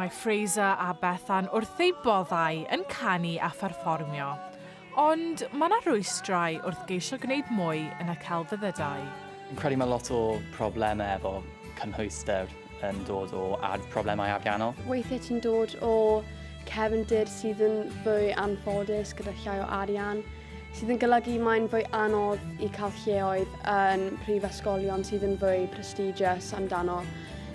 Mae Fraser a Bethan wrth eu boddau yn canu a pherfformio, ond mae 'na rwystrau wrth geisio gwneud mwy yn y celfyddydau. Fi'n credu mae lot o problemau efo cynhwyster yn dod o ar problemau ariannol. Weithiau ti'n dod o cefndir sydd yn fwy anffodus gyda llai o arian, sydd yn golygu mae'n fwy anodd i cael lleoedd yn prifysgolion sydd yn fwy prestigious amdano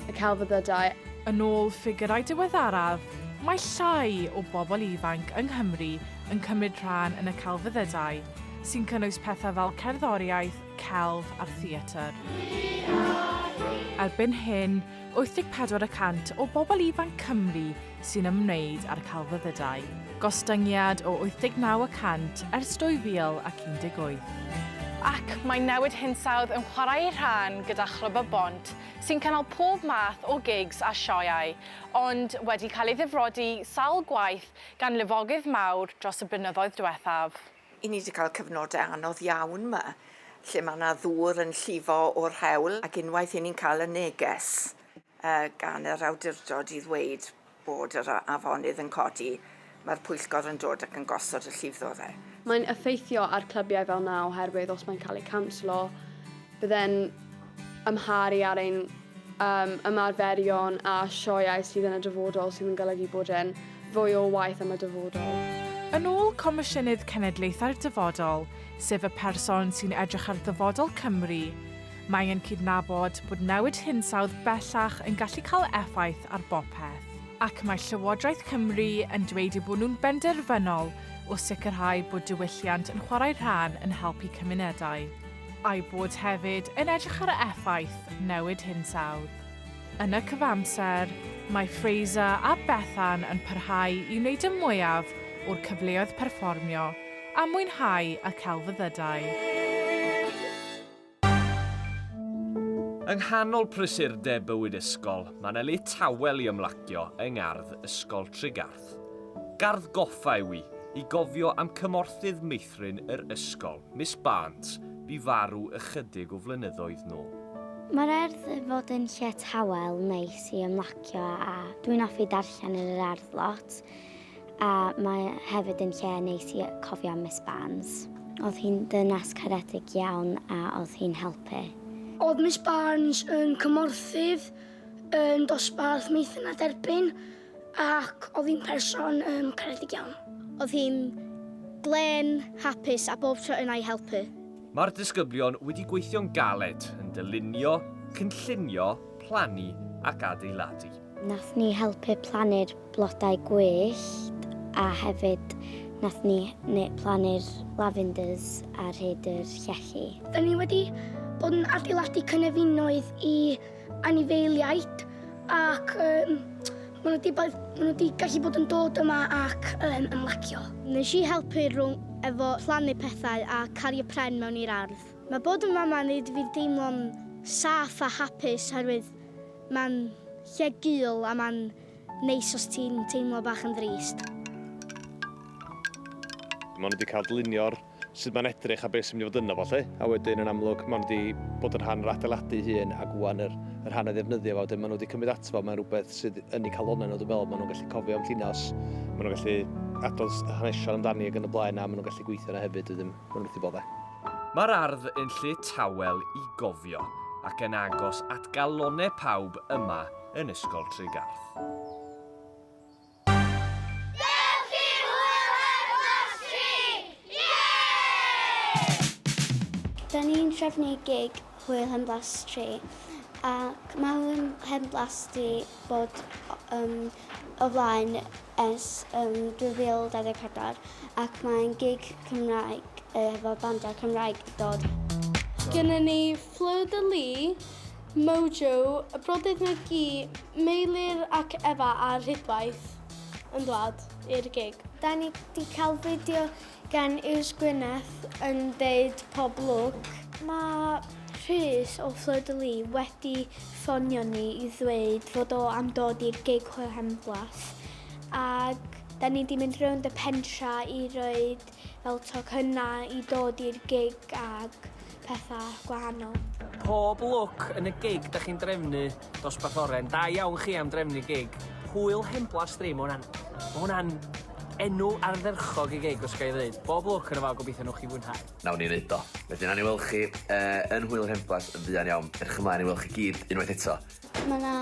y celfyddydau. Yn ôl ffigurau diweddaraf, mae llai o bobl ifanc yng Nghymru yn cymryd rhan yn y celfyddydau, sy'n cynnwys pethau fel cerddoriaeth, celf a'r theatr. Erbyn hyn, 84 y cant o bobl ifanc Cymru sy'n ymwneud â'r celfyddydau, gostyngiad o 89 y cant ers 2018. Ac mae newid hinsawdd yn chwarae ei rhan gyda Chlwb y Bont, sy'n cynnal pob math o gigs a sioeau, ond wedi cael ei ddifrodi sawl gwaith gan lifogydd mawr dros y blynyddoedd diwethaf. I ni 'di cael cyfnodau anodd iawn 'ma, lle mae 'na ddŵr yn llifo o'r hewl ac unwaith i ni'n cael y neges gan yr awdurdod i ddweud bod yr afonydd yn codi, mae'r pwyllgor yn dod ac yn gosod y llifddorau. Mae'n effeithio ar clybiau fel 'na oherwydd os mae'n cael ei canslo, bydde'n amharu ar ein um, ymarferion a sioeau sydd yn y dyfodol sydd yn golygu bod e'n fwy o waith am y dyfodol. Yn ôl Comisiynydd Cenedlaethau'r Dyfodol, sef y person sy'n edrych ar ddyfodol Cymru, mae e'n cydnabod bod newid hinsawdd bellach yn gallu cael effaith ar bopeth. Ac mae Llywodraeth Cymru yn dweud eu bod nhw'n benderfynol o sicrhau bod diwylliant yn chwarae rhan yn helpu cymunedau. A'i bod hefyd yn edrych ar effaith newid hinsawdd. Yn y cyfamser, mae Fraser a Bethan yn parhau i wneud y mwyaf o'r cyfleoedd perfformio a mwynhau y celfyddydau. Yng nghanol prysurdeb bywyd ysgol, mae 'na le tawel i ymlacio yng ngardd Ysgol Tregarth. Gardd goffa yw hi, i gofio am cymorthydd meithrin yr ysgol, Miss Barnes, bu farw ychydig o flynyddoedd nôl. Mae'r ardd yn fod yn lle tawel, neis i ymlacio a dwi'n hoffi darllen yn yr ardd lot a mae hefyd yn lle neis i cofio am Miss Barnes. Oedd hi'n ddynes caredig iawn a oedd hi'n helpu. Oedd Miss Barnes yn cymorthydd yn dosbarth meithrin a derbyn Ac oedd hi'n person um, caredig iawn. Oedd hi'n glên, hapus a bob tro yna i helpu. Mae'r disgyblion wedi gweithio'n galed yn dylunio, cynllunio, plannu ac adeiladu. Nath ni helpu plannu'r blodau gwyllt a hefyd nath ni plannu'r lavenders ar hyd yr llechi. Da ni wedi bod yn adeiladu cynefinoedd i anifeiliaid ac um, maen nhw wedi, bod, maen nhw wedi gallu bod yn dod yma ac um, ymlacio. Nes i helpu rhwng efo plannu pethau a cario pren mewn i'r ardd. Mae bod yn fama yn neud i fi deimlo'n saff a hapus oherwydd mae'n lle gul a mae'n neis os ti'n teimlo bach yn drist. Maen nhw wedi cael dylunio'r sut mae'n edrych a beth sy'n mynd i fod yno fo 'lly. A wedyn yn amlwg maen nhw wedi bod yn rhan o'r adeiladu hun ac ŵan yr, yr rhan o'i ddefnyddio fo. Wedyn maen nhw wedi cymryd ato fo, mae'n rhywbeth sydd yn eu calonnau nhw dwi'n meddwl. Maen nhw'n gallu cofio am Llinos, maen nhw'n gallu adrodd hanesion amdani ac yn y blaen a maen nhw'n gallu gweithio yna hefyd wedyn maen nhw wrth eu boddau. Mae'r ardd yn lle tawel i gofio ac yn agos at galonnau pawb yma yn Ysgol Tregarth. Dewch i hwyl heb lastri! Yay! Da ni'n trefnu gig Hwyl Hen Blasty ac mae Hwyl Hen Blasty bod um, o flaen ers um, 2024 ac mae'n gig Cymraeg efo bandiau Cymraeg dod. Gynnon ni Fleur de Lis, Mojo, y brodydd McGee, Meilir ac Efa a Rhydwaith yn dwad i'r gig. Da ni 'di cael fideo gan Yws Gwyneth yn deud pob lwc. Mae Rhys o Fleur de Lis wedi ffonio ni i ddweud fod o am dod i'r gig Hwyl Henblas ac da ni 'di mynd rownd y pentra i roid fel tocynnau i dod i'r gig ag pethau gwahanol. Pob lwc yn y gig da chi'n drefnu, dosbarth oren. Da iawn chi am drefnu gig. Hwyl Henblas 3, mae hwnna'n ma hwnna'n enw ardderchog i gig, os ga i ddeud. Bob lwc yn y fo, gobeithio newch chi fwynhau. Nawn ni neud o. Felly nawn ni weld chi uh, yn Hwyl yr Henblas yn fuan iawn. Edrych ymlaen i weld chi gyd unwaith eto. Mae yna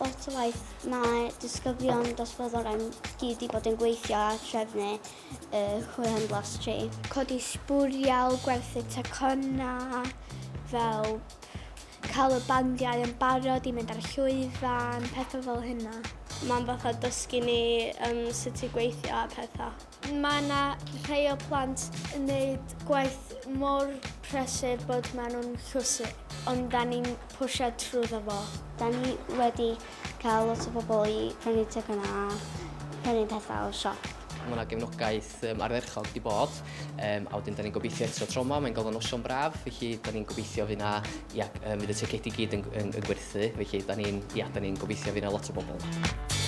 lot o waith. Mae disgyblion dosbarth orau gyd 'di bod yn gweithio a trefnu y Hwyl Henblas 3. Codi sbwriel, gwerthu tocynnau, fel cael y bandiau yn barod i mynd ar y llwyfan, pethau fel hynna. Mae'n fatha dysgu ni um, sut i gweithio a pethau. Mae yna rhai o plant yn gwneud gwaith mor prysur bod maen nhw'n chwysu, ond da ni'n pwsio trwyddo fo. Da ni wedi cael lot o bobl i prynu tocynnau a prynu pethau o'r siop. Mae yna gefnogaeth um, ardderchog di bod, um, a wedyn da ni'n gobeithio eto tro yma, mae'n gael y noson braf, felly da ni'n gobeithio fydd na, ia, um, fydd y ticedi gyd yn, yn, yn gwerthu, felly da ni'n, ia, da ni'n gobeithio fydd na lot o bobl.